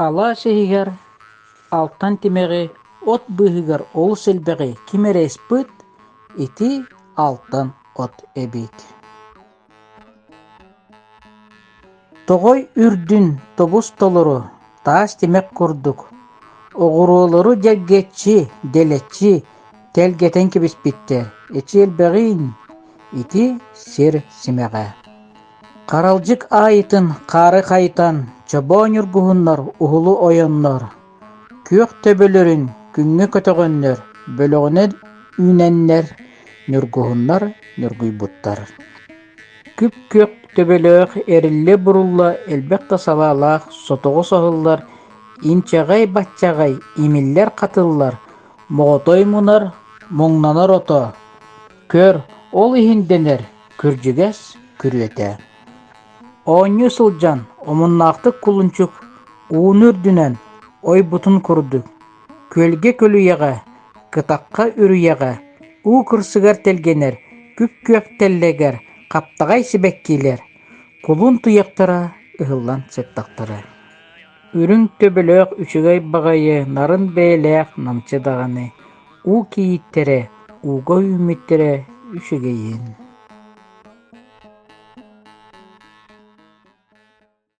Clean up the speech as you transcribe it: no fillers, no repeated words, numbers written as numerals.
Алаас иһигэр алтан тимэҕи от быыһыгар олус элбэҕи ким эрэ ыспыт, ити алтан от эбит. Тоҕой үрдүн тобус-толору, таас тимэх курдук, оҕуруолары дьэргэччи, дэлэччи тэлгэтэн кэбиспиттэр, эчи элбэҕиин, ити сир симэҕэ. Харалдьык аайытын хаары хайытан, чобоо ньургуһуннар уһулу ойоннор, күөх төбөлөрүн күҥҥэ көтөҕөннөр, бөлөҕүнэн үүнэннэр ньургуһуннар ньургуйбуттар. Күп-күөх төбөлөөх, эриллэ-бурулла элбэх да салаалаах сотоҕо соһуллар, инчэҕэй-баччаҕай имиллэр-хатыллар, моҕотой мунар, муҥнанар ото, көр, ол иһин дэнэр күрдьүгэс күрүөтэ. Оонньуу сылдьан омуннаахтык кулунчук ууну үрдүнэн ойбутун курдук, күөлгэ көлүйэҕэ, кытахха үрүйэҕэ, уу кырсыгар тэлгэнэр күп-күөх тэллэгэр хаптаҕай сибэккилэр кулун туйахтара ыһыллан сыттахтара. Үрүҥ төбөлөөх үчүгэй баҕайы нарын бэйэлээх намчы даҕаны уу кийииттэрэ ууга үүммүттэрэ үчүгэйин.